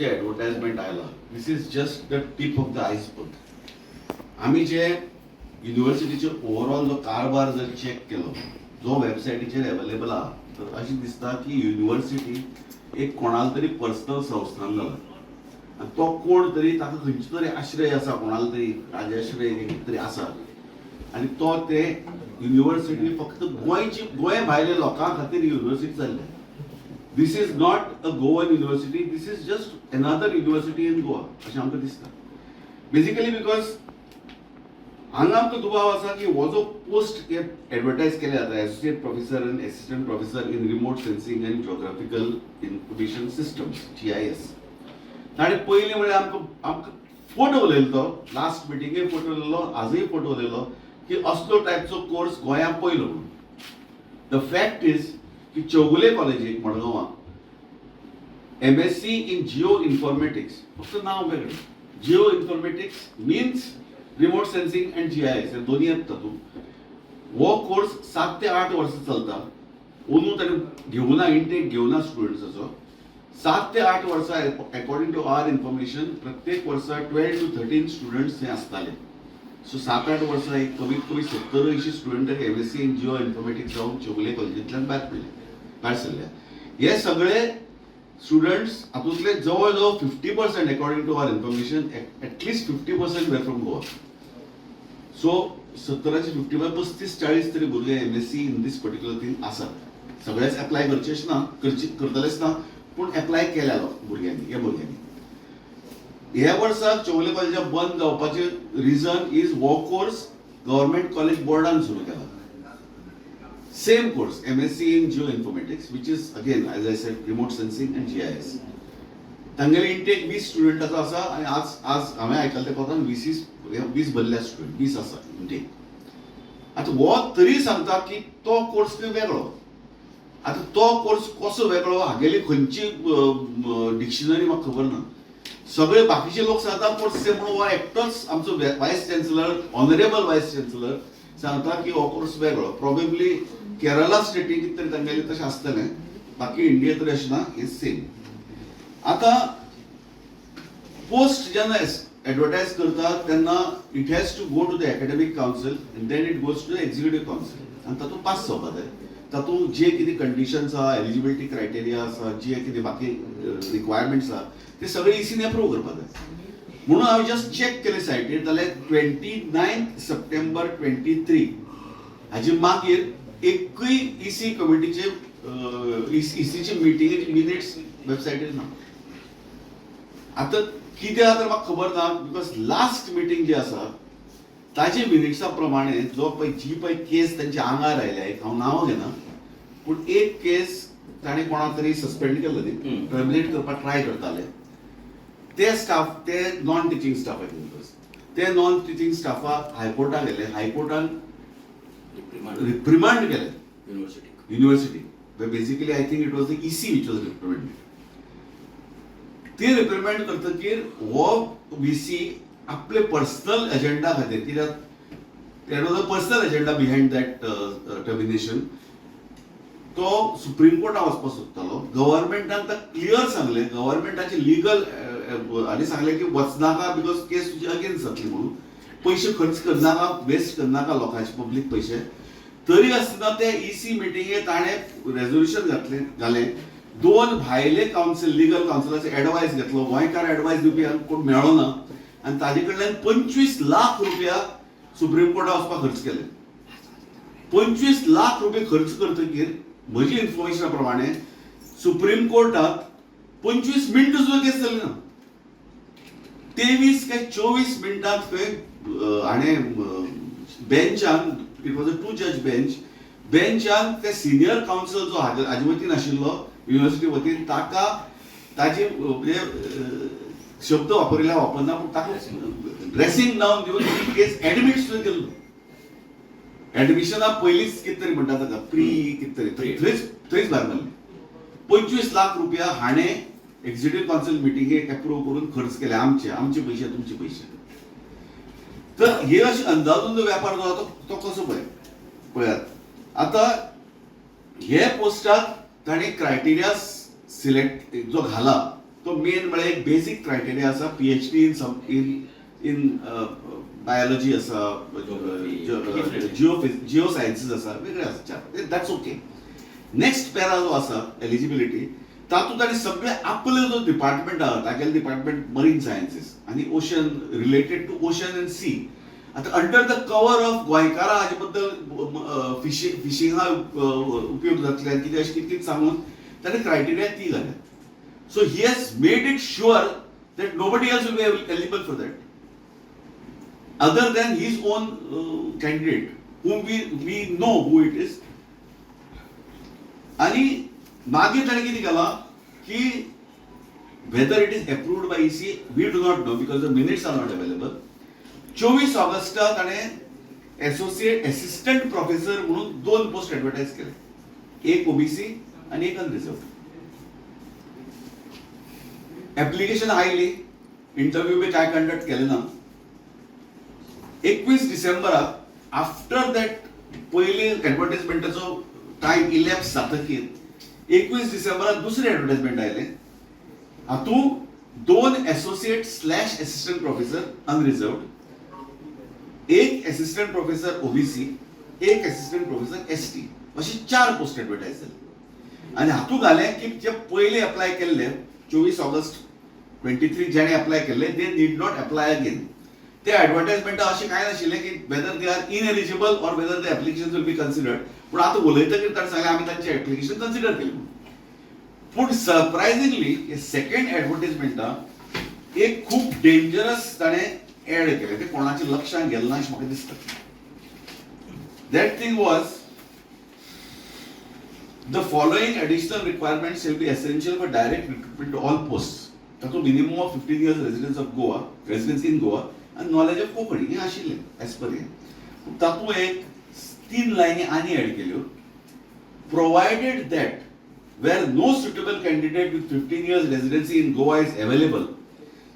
जे advertisement आयला, this is just the tip of the iceberg. आमी जे युनिव्हर्सिटीचे overall जो कारभार जर चेक केलो, जो वेबसायटीचेर अवेलेबल आहा, तर अशें दिसता की युनिव्हर्सिटी एक कोणाला तरी पर्सनल संस्थान जाला आनी तो कोण तरी, ताका खंयचो तरी आश्रय आसा, कोणाला तरी राजाश्रय कितें तरी आसा आनी तो ते युनिव्हर्सिटी फक्त गोंयची, गोंय भायल्या लोकां खातीर युनिव्हर्सिटी चल्ल्या. This is not a Goan university, this is just another university in Goa अशें आमकां दिसता. बेसिकली because हांगा आमकां दुबाव आसा की हो जो पोस्ट एडवर्टायज केले जाता, associate professor and assistant professor in remote sensing and geographical information systems, GIS, ताणें पयलीं म्हळ्यार आमकां फोटो उलयलो तो, लास्ट मिटिंगेक फोटो उलयलो, आजूय फोटो उलयलो की असलो टायपचो कोर्स गोंयांत पयलो म्हणून. The fact is की चौगुले कॉलेजीक मडगांवां MSc in Jio informatics, फक्त नांव वेगळें, geo informatics means remote sensing and GIS, हे दोन्ही येता तातूंत. हो कोर्स 7 ते 8 वर्सां चलता. अंदू ताणें घेवना, इंटेक घेवना स्टुडंट्साचो. 7 ते 8 वर्सां, अकॉर्डिंग टू our information, प्रत्येक वर्सा 12 टू 13 स्टुडंट्स हे आसताले. सो 7-8 वर्सां एक कमीत कमी 70-80 student MSc in geo informatics जावन चौगुले कॉलेजींतल्यान भायर पडले, भायर सरल्या. हे सगळे स्टुडंट्स, हातूंतले जवळ जवळ 50%, according to our information, at least 50% were from Goa. So 70चे 50 म्हळ्यार 35-40 तरी भुरगे MSc in this particular thing आसात. सगळेच एप्लाय करचेच ना, करचे करतलेच ना, पूण एप्लाय केल्या भुरग्यांनी. ह्या भुरग्यांनी ह्या वर्साक चौगुले कॉलेजा बंद जावपाचें रिजन is हो कोर्स गव्हर्मेंट कॉलेज बोर्डान सुरू केला, same course, MSc in geo informatics, which is again, as I said, remote sensing and GIS. तांगेले इंटेक 20 स्टुडंटाचो आसा आनी आज हांवें आयकलें तें कोतान 20 20 भरल्या स्टुडंट, 20 आसा इंटेक. आतां हो तरी सांगता की तो कोर्स खंय वेगळो. आतां तो कोर्स कसो वेगळो, हागेली खंयची डिक्शनरी म्हाका खबर ना. सगळे बाकीचे लोक सांगता कोर्स सेम म्हणून, हो एकटोच आमचो vice chancellor, honourable vice chancellor सांगता की हो कोर्स वेगळो. प्रोबेबली केरला स्टेटीक कितें तरी तांगेलें तशें आसतलें, बाकी इंडिया तरी अशें ना, हे सेम. आतां पोस्ट जेन्ना एडवर्टायज करता तेन्ना it has to go to the academic council and then it goes to the executive council आनी तातूंत पास जावपा जाय. तातूंत जे कितें कंडिशन्स आहा, एलिजिबिलिटी क्रायटेरिया आसा, जे कितें बाकी रिक्वायरमेंट्स आहा, ते सगळे इसीन एप्रूव करपा जाय. म्हणून हांवें जस्ट चॅक केले सायटीर जाल्यार 29 September 23 हाजे मागीर एकूय इसी कमिटीचे, इसीचे मिटिंगेचे मिनिट्स वेबसायटीर ना. आतां कित्याक तर म्हाका खबर ना, because last meeting जी आसा ताजे मिनिट्सा प्रमाणे जो पळय, जी पळय केस तांच्या आंगार आयल्या, एक हांव नांव घेना, पूण एक केस ताणें कोणाक तरी सस्पेंड केल्लो न्ही, टर्मिनेट करपाक ट्राय करताले, ते स्टाफ, ते नॉन टिचींग स्टाफ आय, ते नॉन टिचींग स्टाफाक हायकोर्टाक गेले, हायकोर्टान रिप्रिमांड केले university. University. Basically, I think it was the EC which was reprimanded. ती रिप्रिमेंड करतकीर हो व्ही सी आपले पर्सनल एजेंडा खातीर, कित्याक there was a personal agenda behind that termination, तो सुप्रीम कोर्टात वचपाक सोदतालो. गव्हर्मेंटान ताका क्लियर सांगलें, गव्हर्मेंटाचे लिगल हांणी सांगलें की वचनाका, because case तुजी अगेन्स्ट जातली म्हणून, पयशे खर्च करनाका, वेस्ट करनाका लोकांचे पब्लीक पयशे. तरी आसतना ते इसी मिटिंगेत ताणें रेजोल्युशन घातलें, घालें, दोन भायले कावन्सिल, लिगल कावन्सिलाचे एडवायस घेतलो. गोंयकार एडवायस दिवपी कोण मेळ्ळो ना आनी ताजे कडल्यान 25 लाख रुपया सुप्रीम कोर्टात वचपाक खर्च केले. 25 लाख रुपये खर्च करतकीर म्हजी इन्फॉर्मेशना प्रमाणे सुप्रीम कोर्टात 25 मिनटां सुद्दां केस चल्ली ना. 23 काय 24 मिनटां खंय हाणें बेंचान, it was a two judge bench, बेंचान ते सिनियर कावन्सिल जो हाजे वतीन आशिल्लो, युनिव्हर्सिटी वतीन, ताका ताजे म्हणजे शब्द वापरिल्ले वापरना, पूण ताका ड्रेसिंग डावन दिवन ती केस एडमीट सुद्दां केल्लो. एडमिशना पयलींच कितें तरी म्हणटा ताका, प्री कितें तरी, थंयच थंयच भायर मारली. 25 लाख रुपया हाणें एक्झिक्युटीव कावन्सिल मिटिंगेक एप्रूव करून खर्च केले, आमचे पयशे, तुमचे पयशे. तर हे अशे अंदाजून जो व्यापार जो आसा तो कसो पळय पळयात. आतां हे पोस्टाक ताणें क्रायटेरिया सिलेक्ट जो घाला तो मेन म्हळ्यार एक बेसीक क्रायटेरिया आसा, PhD in some in biology आसा, जिओ जिओ सायन्सीस आसा, वेगळे आसा चार, that's okay. Next para जो आसा एलिजिबिलिटी, तातूंत ताणें सगळे आपले जो डिपार्टमेंट आहा तागेले डिपार्टमेंट मरीन सायन्सीस आनी ocean, related to ocean and sea. आतां अंडर the cover of गोंयकारां हाजे बद्दल फिशिंगा उपयोग जातले आनी कितें अशें कितें कितें सांगून ताणें क्रायटेरिया ती घाल्या. So he has made it sure that nobody else will be eligible for that other than his own candidate, whom we know who it is. आणि मागीर ताणें कितें केलां की whether it is approved by EC we do not know because the minutes are not available. 24 ऑगस्टाक ताणें associate assistant professor म्हणून दोन पोस्ट एडवर्टायज केले, एक ओबीसी आनी एक अनरिझर्व. एप्लिकेशन आयली, इंटरव्यू बी काय कंडक्ट केले ना. 21 डिसेंबराक आफ्टर that पयली एडवर्टायजमेंटाचो टायम इलॅप्स जातकीर 21 डिसेंबराक दुसरें एडवर्टायजमेंट आयलें. हातूंत दोन associate slash assistant professor unreserved, एक एसिस्टंट प्रोफेसर ओबीसी, एक एसिस्टंट प्रोफेसर एसटी, अशे चार पोस्ट एडवर्टायज जाले. आनी हातूंत घालें की जे पयले अप्लाय केल्ले 24 ऑगस्ट 23 ज्याणे अप्लाय केल्ले, they need not apply again. ते एडवर्टायजमेंटा अशें कांय नाशिल्लें की whether they are ineligible or whether the application will be considered. पूण आतां उलयतकीर ताणें सांगलें आमी तांचें एप्लिकेशन कन्सिडर केलें म्हणून. पूण सरप्रायझिंगली हे सेकंड एडवर्टायजमेंटाक एक खूब डेंजरस ताणें एड केलें, तें कोणाच्या लक्षांत गेलें ना अशें म्हाका दिसता. That thing was, the following additional requirements shall be essential for direct recruitment to all posts. तातूंत minimum of 15 years residence of Goa, residence in Goa आनी नॉलेज ऑफ कोंकणी हें आशिल्लें एज पर हें. पूण तातूंत एक तीन लायनी आनी एड केल्यो, provided that where no suitable candidate with 15 years residency in Goa is available,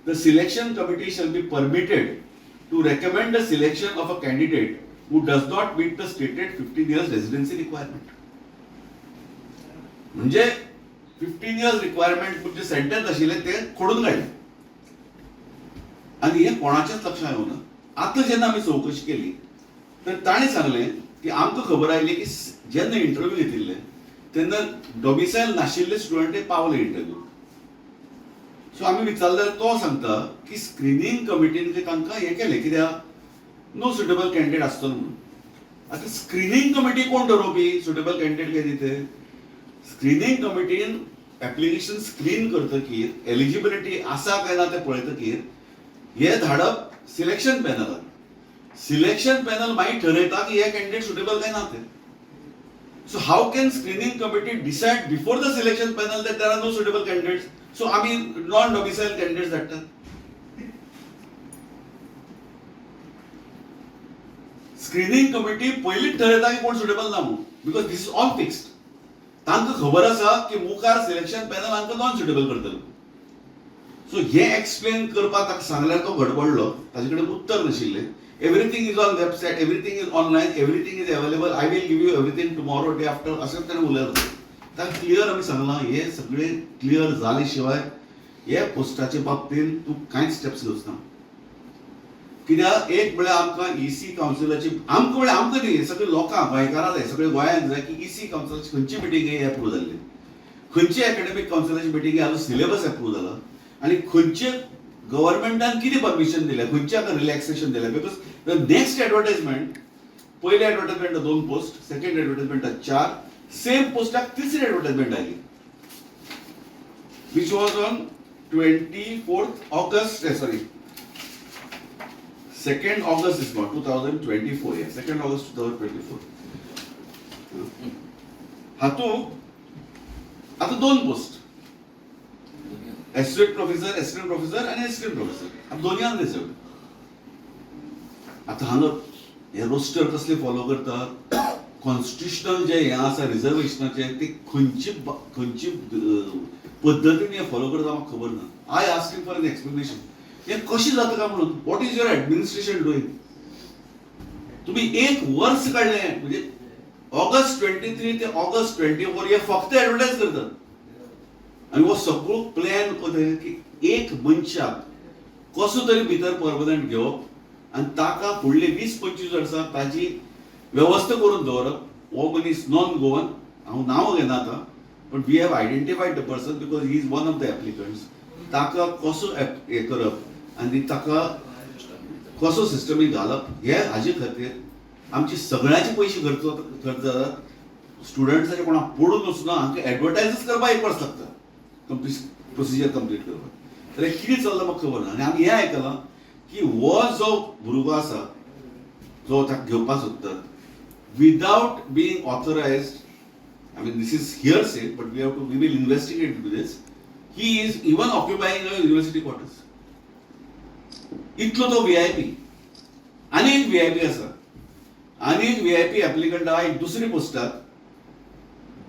the selection committee shall be permitted to recommend the selection of a candidate who does not meet the stated 15 years residency requirement. म्हणजे 15 years requirement जे sentence आशिल्लें तें खोडून काडलें आनी हें कोणाच्याच लक्षांत येवना. आतां जेन्ना आमी चवकशी केली तर ताणें सांगलें की आमकां खबर आयली की जेन्ना इंटरव्यू घेतिल्ले तेन्ना डॉमिसायल नाशिल्ले स्टुडंट पावले इंटरव्यू. सो आमी विचारल्यार तो सांगता की स्क्रिनींग कमिटीन तांकां हें केलें कित्याक नो सुटेबल कॅन्डिडेट आसतलो म्हणून. आतां स्क्रिनींग कमिटी कोण ठरोवपी सुटेबल कॅन्डिडेट काय तिथे? स्क्रिनींग कमिटीन एप्लिकेशन स्क्रीन करतकीर एलिजिबिलिटी आसा काय ना तें पळयतकीर हे धाडप सिलेक्शन पॅनलाक. सिलेक्शन पॅनल मागीर ठरयता की हे कॅन्डिडेट सुटेबल काय ना ते. So how can screening committee decide before the selection panel that there are no suitable candidates? So आमी नॉन डॉमिसायल कॅन्डिडेट्स धाडटात. स्क्रिनींग कमिटी पयलींच ठरयता की कोण सुटेबल ना म्हणून, because this is all fixed. तांकां खबर आसा की मुखार सिलेक्शन पॅनल हांकां नॉन सुटेबल करतलो. सो हे एक्सप्लेन करपाक ताका सांगल्यार तो गडबडलो, ताजे कडेन उत्तर नाशिल्लें. Everything is on website, everything is online, everything is available, I will give you everything tomorrow, day after, अशें ताणें उलयलें. ताका क्लियर आमी सांगलां, हे सगळें क्लियर जाले शिवाय हे पोस्टाचे बाबतींत तूं कांयच स्टेप्स घेवच ना. कित्याक एक म्हळ्यार आमकां ईसी कावन्सिलाची, आमकां म्हळ्यार आमकां न्ही, सगळे लोकांक गोंयकारां जाय, सगळे गोंयांक जाय की ईसी कावन्सिलाची खंयची मिटींग ही एप्रूव जाल्ली, खंयची एकॅडमीक कावन्सिलाची मिटींग हाजो सिलेबस एप्रूव जाला आनी खंयचे गव्हर्मेंटान कितें परमिशन दिलें, खंयचे आतां रिलॅक्सेशन दिलें. Because the next advertisement, पयले एडवर्टायजमेंट दोन पोस्ट, सेकंड एडवर्टायजमेंटाक चार, सेम पोस्टाक तिसरी एडवर्टायजमेंट आयली, which was on 24th August, sorry, 2nd August is not 2024, yeah, 2nd August 2024. हातूंत आता दोन post, associate professor, assistant professor आनी असिस्टंट प्रोफेसर, आता दोन्ही अनरिझर्वड. आता हांगा हे रोस्टर कसले फॉलो करतात, कॉन्स्टिट्युशनल जे हें आसा रिजर्वेशनाचे, ते खंयचे खंयचे पद्दतीन हे फॉलो करता म्हाका खबर ना. I asking for an explanation, हें कशें जाता काय म्हणून. What is your administration doing? तुम्ही एक वर्स काडलें, म्हणजे ऑगस्ट 23 ते ऑगस्ट 24 हे फक्त एडवर्टायज करतात. आनी हो सगळो प्लॅन कितें की एक मनशाक कसो तरी भितर परमनंट घेवप आनी ताका फुडले 20-25 वर्सां ताजी वेवस्था करून दवरप. हो मनीस नॉन गोवन, हांव नांव घेना आतां, पण we have identified the person because he is one of the applicants. ताका कसो हें करप आनी ताका कसो सिस्टमीक घालप हे हाजे खातीर आमचे सगळ्याचे पयशे खर्च खर्च जातात. स्टुडंट्साचे कोणाक पडून वचना, हांकां एडवर्टायजच करपाक एक वर्स लागता कंप्लीट प्रोसिजर कंप्लीट करपाक. तर हें कितें चल्लां म्हाका खबर ना. आनी आमी हें आयकलां की हो जो भुरगो आसा जो ताका घेवपाक सोदतात without being authorized, I mean, this is hearsay, but we will investigate into this. He is even occupying a university quarters. इतलो तो व्हीआयपी. आनी एक व्हीआयपी आसा, आनी एक व्हीआयपी एप्लिकंट आहा एक दुसरी पोस्टाक,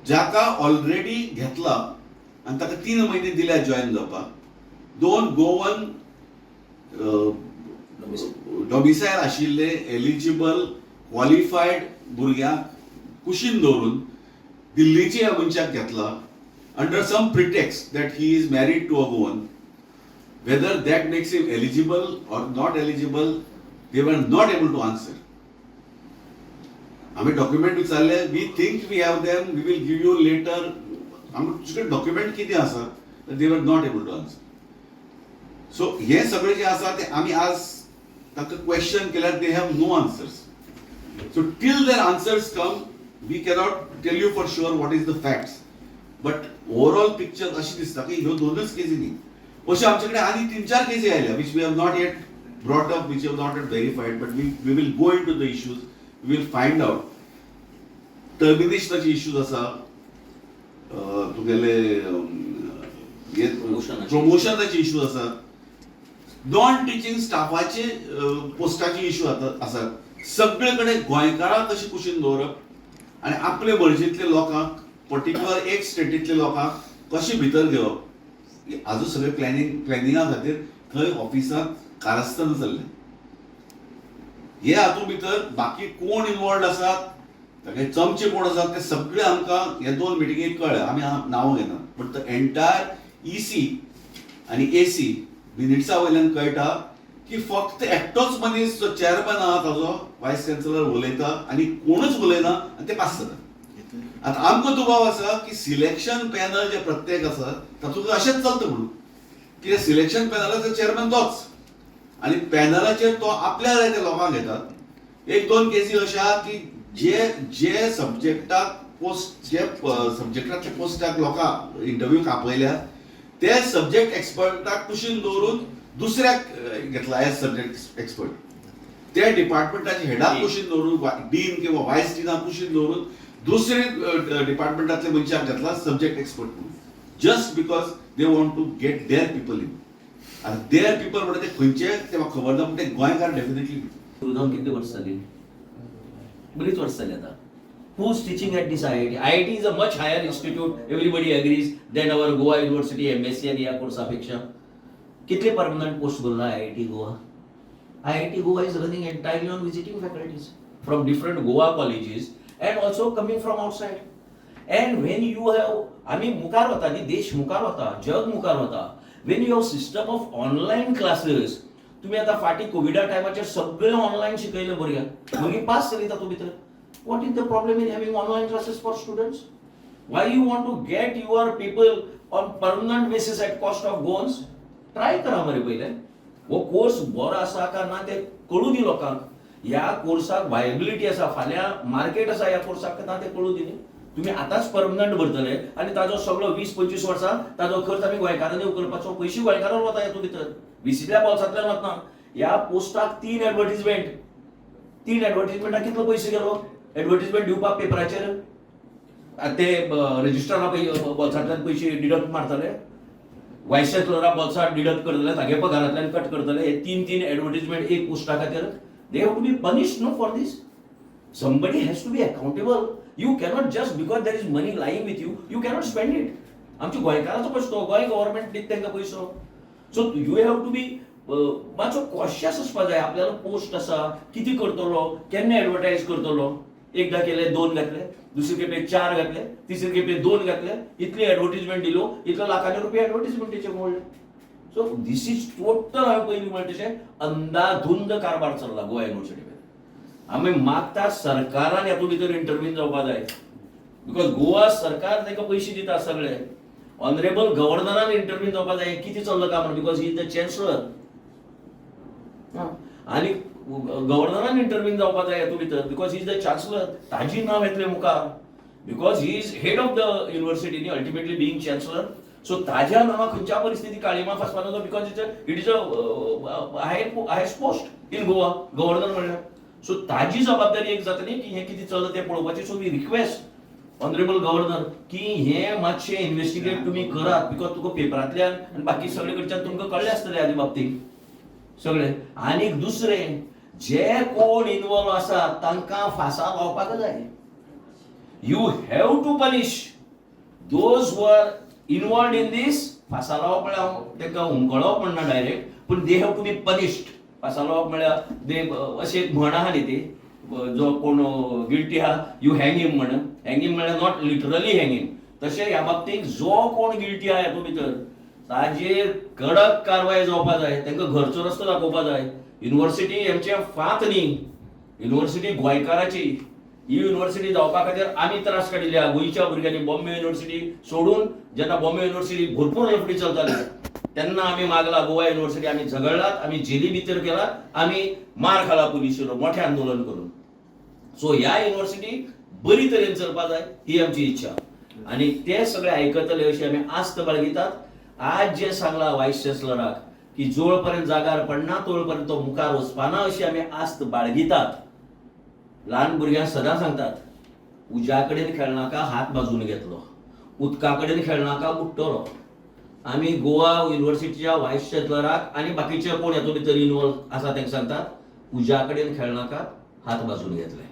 जाका ऑलरेडी घेतला आनी ताका 3 म्हयने दिल्या जॉयन जावपाक. दोन गोवन डॉमिसायल आशिल्ले एलिजिबल क्वॉलिफायड भुरग्यांक कुशीन दवरून दिल्लीचे ह्या मनशाक घेतला under some pretext that he is married to a Goan. Whether that makes him eligible or not eligible, they were not able to answer. आमी डॉक्युमेंट विचारले, "We think we have them, we will give you later." आमी तुजे document कितें आसा, they were not able to answer. So हें सगळें जें आसा तें आमी आज ताका क्वेश्चन केल्यार they have no answers. So till there answers come, we cannot tell you for sure what is the facts, but overall picture अशी दिसता की ह्यो दोनच केसी न्ही, अश्यो आमचे कडेन आनी तीन चार केसी आयल्या which we have not yet brought up, which have not yet verified, but we will go into the issues, we will find out. टर्मिनेशनाचे issues आसा, तुगेले हे Promotionाचे. प्रमोशनाचे इश्यूज आसात, नॉन टिचींग स्टाफाचे पोस्टाचे इश्यू आसात. सगळे कडेन गोंयकारांक कशें कुशीन दवरप आनी आपले मर्जींतले लोकांक, पर्टिक्युलर एक स्टेटींतले लोकांक कशें भितर घेवप, हाजो सगळें प्लॅनिंगा खातीर थंय ऑफिसांत कारस्थान चल्लें. हे हातूंत भितर बाकी कोण इनवॉल्ड आसात, तागे चमचे कोण आसात, ते सगळे आमकां हे दोन मिटिंगेक कळ्ळे. आमी नांवां घेना, but the entire EC आनी एसी मिनिट्सा वयल्यान कळटा की फक्त एकटोच मनीस जो चेअरमॅन आहा ताजो वायस चान्सलर उलयता आनी कोणूच उलयना आनी ते पास जाता. आतां आमकां दुबाव आसा की सिलेक्शन पॅनल जे प्रत्येक आसा तातूंत अशेंच चलता म्हणून, कित्याक सिलेक्शन पॅनलाचो चेअरमॅन तोच आनी पॅनलाचेर तो आपल्या जाय त्या लोकांक घेतात. एक दोन केसी अशा आहा की जे जे सब्जेक्टाक पोस्ट, जे सब्जेक्टातल्या पोस्टाक लोकांक इंटरव्यूक आपयल्या, ते सब्जेक्ट एक्सपर्टाक कुशीन दवरून दुसऱ्याक घेतला एज सब्जेक्ट एक्सपर्ट. त्या डिपार्टमेंटाच्या हेडाक कुशीन दवरून, डीन किंवा वायस डिनाक कुशीन दवरून दुसरे डिपार्टमेंटातले मनशाक घेतला सब्जेक्ट एक्सपर्ट म्हणून, just because they want to get their people in. आतां there people म्हणटा ते खंयचे ते म्हाका खबर ना, पूण ते गोंयकार डेफिनेटली. सुरू जावन कितली वर्सां जाली? बरीच वर्सां जाली आतां. Who's teaching at this IIT? IIT is a much higher institute, everybody agrees, than our Goa University MSc आणि या कोर्सापेक्षा. कितले परमनंट पोस्ट भरला IIT Goa? IIT Goa is running entirely on visiting faculties from different Goa colleges and also coming from outside. And when you have, आम्ही मुखार वता न्ही, देश मुखार वता, जग मुखार वता. When you have system of online classes, तुम्ही आता फाटी कोविडा टायमाचेर सगळें ऑनलायन शिकयलें भुरग्यांक, भुरगीं पास जालीं तातूंत भितर. What is the problem in having online classes for students? Why you want to get your people on permanent basis at cost of Goans? Try करा मरे पयले, हो कोर्स बरो आसा काय ना ते कळूं दी लोकांक. ह्या कोर्साक वायबिलिटी आसा, फाल्यां मार्केट आसा ह्या कोर्साक ना ते कळूं दी न्ही. तुमी आतांच परमनंट भरतले आनी ताजो सगळो 20-25 वर्सां ताजो खर्च आमी गोंयकारांनी उखलपाचो. पयशे गोंयकारांक वता हेतून भितर, विसीतल्या बोल्सांतल्यान वतना. ह्या पोस्टाक तीन एडवर्टीजमेंट, तीन एडवर्टीजमेंटाक कितलो पयशे गेलो? एडवर्टीजमेंट दिवपाक पेपराचेर ते रजिस्ट्रारा बोल्सांतल्यान पयशे डिडक्ट मारतले, वायस चान्सलरा बोल्सां डिडक्ट करतले, तागे पगारांतल्यान कट करतले. हे तीन तीन एडवर्टीजमेंट एक पोस्टा खातीर. They have to be punished, no, for this. Somebody has to be accountable. You cannot, just because there is money lying with you, you cannot spend it. आमच्या गोंयकाराचो पयसो तो, गोंय गव्हर्मेंट दिता तांकां पयसो. So you have to be मातसो cautious आसपा जाय. आपल्याला पोस्ट आसा, कितें करतलो, केन्ना एडवर्टायज करतलो. एकदा केले दोन घातले, दुसरे खेपे चार घातले, तिसरे खेपे दोन घातले. इतली एडवर्टीजमेंट दिलो, इतलो लाखांनी रुपये एडवर्टीजमेंटीचे मोडले. सो this is total, हांवें पयलीं म्हणलें तशें, अंदाधुंद कारभार चल्ला गोवा युनिवर्सिटी. आमी मागता सरकारान हातूंत भितर इंटरवीन जावपा जाय, because Goa सरकार तांकां पयशे दिता सगळे. ऑनरेबल गव्हर्नरान इंटरवीन जावपा जाय, कितें चल्लां काय म्हणून, because he is the chancellor. आनी गव्हर्नरान इंटरवीन जावपा जाय हातूंत भितर, because he is the chancellor. ताजी नांव येतलें मुखार, because he is head of the university न्ही, अल्टिमेटली बिईंग चॅन्सलर. सो ताज्या नांवा खंयच्या परिस्थिती काळीमा फासपा नजो, because it is a highest post in Goa, governor म्हणल्यार. सो ताजी जबाबदारी एक जाता न्ही की हें कितें चल्लां तें पळोवपाचें. So we request honourable governor की हें मातशें इन्व्हेस्टिगेट तुमी करात, because तुका पेपरांतल्यान आनी बाकी सगळे कडच्यान तुमकां कळ्ळें आसतलें हाजे बाबतींत सगळें. आनी दुसरें, जे कोण इनवॉल्व आसा तांकां फांसा लावपाक जाय. You have to punish those who are involved in this. फांसा लावप म्हळ्यार हांव तांकां हुमकळोवप म्हणना डायरेक्ट, पूण they have to be punished. फांसा लावप म्हळ्यार दे अशें एक म्हण आहा न्ही ती, जो कोण गिल्टी आहा, you hang हिम म्हण. हँग हिम म्हळ्यार not literally hang हिम. तशें ह्या बाबतींत जो कोण गिल्टी आहा हातूंत भितर, ताजेर कडक कारवाय जावपा जाय. तांकां घरचो रस्तो दाखोवपा जाय. युनिव्हर्सिटी हेमचें फांत न्ही, युनिव्हर्सिटी गोंयकाराची. ही युनिव्हर्सिटी जावपा खातीर आमी त्रास काडिल्ले आहा गोंयच्या भुरग्यांनी. बॉम्बे युनिव्हर्सिटी सोडून, जेन्ना बॉम्बे युनिव्हर्सिटी भरपूर लफडी चलताली, तेन्ना आमी मागला गोवा युनिव्हर्सिटी. आमी झगडलात, आमी जेली भितर गेलात, आमी मार खाला पुलिशेलो मोठें आंदोलन करून. सो ह्या युनिव्हर्सिटी बरी तरेन चलपा जाय ही आमची इच्छा, आनी ते सगळे आयकतले अशी आमी आस्त बाळगितात. आज जे सांगला वायस चॅन्सलराक की जोपर्यंत जागार पडना तोपर्यंत तो मुखार वचपाना, अशी आमी आस्त बाळगितात. ल्हान भुरग्यांक सदां सांगतात, उज्या कडेन खेळनाका, हात भाजून घेतलो; उदका कडेन खेळनाका, बुडटलो. आमी गोवा युनिव्हर्सिटीच्या वायस चॅन्सलराक आनी बाकीचे कोण हातूंत भितर इनवॉल्व आसा तांकां सांगतात, उज्या कडेन खेळनाका, हात भाजून घेतले.